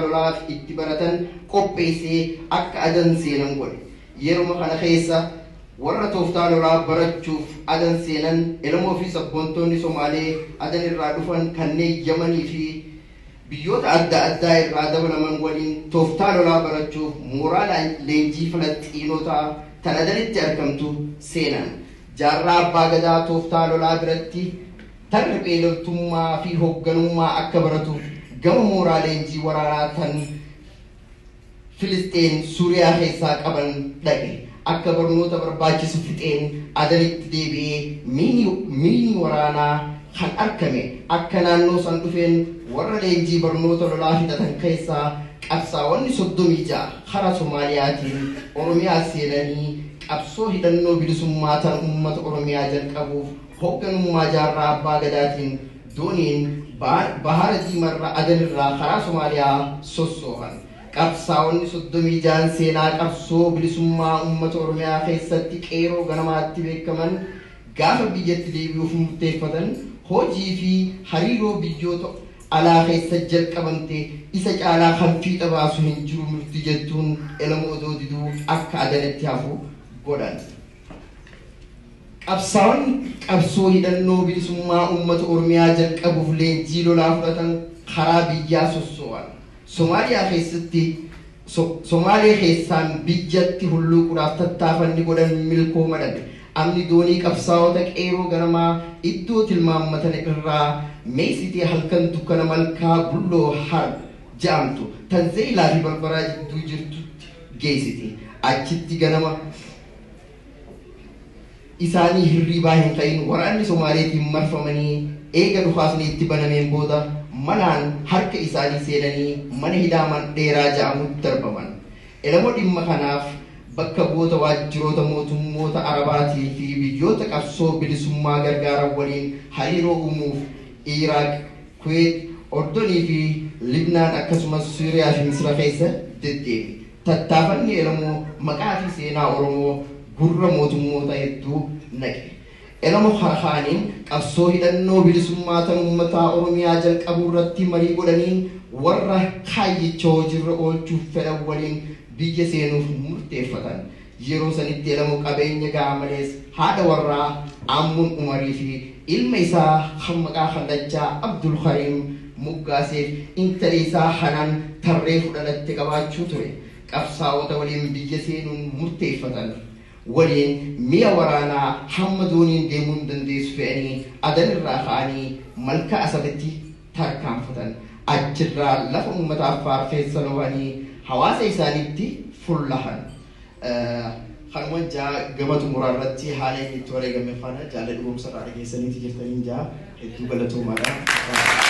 Lolaaf itti baratan qopheessee akka Adan seenan godhe. Yeruma kana keessa warra tooftaa lolaa barachuuf Adan seenan Elemoo fi sabboontoonni Somaalee Adan irraa dhufan kanneen Yamanii fi biyyoota adda addaa irraa dabalaman waliin tooftaa lolaa barachuuf mooraa leenjii Falasxiinotaa tan Adanitti argamtu seenan. Jaarraa Abbaa Gadaa tooftaa lolaa biratti tan riphee loltummaa fi hoogganummaa akka baratuuf gama mooraa leenjii waraanaa tan Filisxeen Suuriyaa keessaa qaban dhaqe. Akka barnoota barbaachisu fixeen Adanitti deebi'ee miini waraanaa kan argame akka naannoo san dhufeen warra leenjii barnoota lolaa fixatan keessaa qabsaa'onni 36 karaa Somaaliyaatiin Oromiyaa seenanii qabsoo hidhannoo bilisummaa tan uummata Oromiyaa jalqabuuf hoogganummaa Jaarraa Abbaa Gadaatiin dooniin Bahara Diimarra Adanirraa karaa Somaaliyaa sossoohan. Qabsaa'onni 36 seenaa qabsoo bilisummaa uummata Oromiyaa keessatti qeeroo ganamaatti beekaman gaafa biyyatti deebi'uuf murteeffatan hojii fi hariiroo biyyoota alaa keessa jalqabamte isa caalaa kan fiixa baasu hin jiru murtii jettuun Elemoo odoo diduu akka Adanitti hafu godhan. Qabsaa'onni qabsoo hidhannoo bilisummaa uummata Oromiyaa jalqabuuf leenjii lolaa fudhatan karaa biyyaa sossoo'an. Somaaliyaa keessatti Somaalee keessaan biyyatti hulluuquudhaaf tattaafanni godhan milkooma dhabe. Amni doonii qabsaa'ota qeeroo ganamaa iddoo tilmaammatan irraa meessitee halkan dukkana malkaa Bulloo Har jedhamtu tan Zeeyilaa fi Barbaraa jidduu jirtutti geessite. Achitti ganama isaanii hirriibaa hin ka'in waraanni Somaaleetiin marfamanii eega dhukaasni itti banameen booda malaan harka isaanii seenanii mana hidhaa dheeraa jedhamutti darbaman. Elemoo dhimma kanaaf bakka bu'oota waajjiroota mootummoota Arabaatii fi biyyoota qabsoo bilisummaa gargaaran waliin hariiroo uumuuf Iraaq, Kuweet, Ordonii fi Libnaan akkasumas Suuriyaa fi Misira keessa deddeebi. Tattaafanni Elemoo maqaa fi seenaa Oromoo gurra mootummoota hedduu naqe. Elemoo Harhaaniin qabsoo hidhannoo bilisummaa tan uummataa Oromiyaa jalqabuu irratti marii godhaniin warra kaayyicha hojiirra oolchuuf fedhan waliin biyya seenuuf murteeffatan. Yeroo sanitti Elemoo qabeenya gahaa malees haadha warraa Aammuun Umarii fi ilma isaa kan maqaa Kallachaa Abdul Kariim moggaaseef intala isaa Hanaan tarree fudhalatte qabaachuu ture. Qabsaa'ota waliin biyya seenuun murteeffatan. Waliin mi'a waraanaa hamma dooniin deemuun dandeessu fe'anii Adanirraa ka'anii malka Asabitti tarkaanfatan. Achirraa lafa uummata Affaar keessa lohanii hawaasa isaaniitti fullahan. Kanumaan jaa gama xumuraa irratti haala inni itti wareegame faana jaala dhugoomsa irraa dhageessaniiti jirtaniin jaa hedduu galatoomaadha.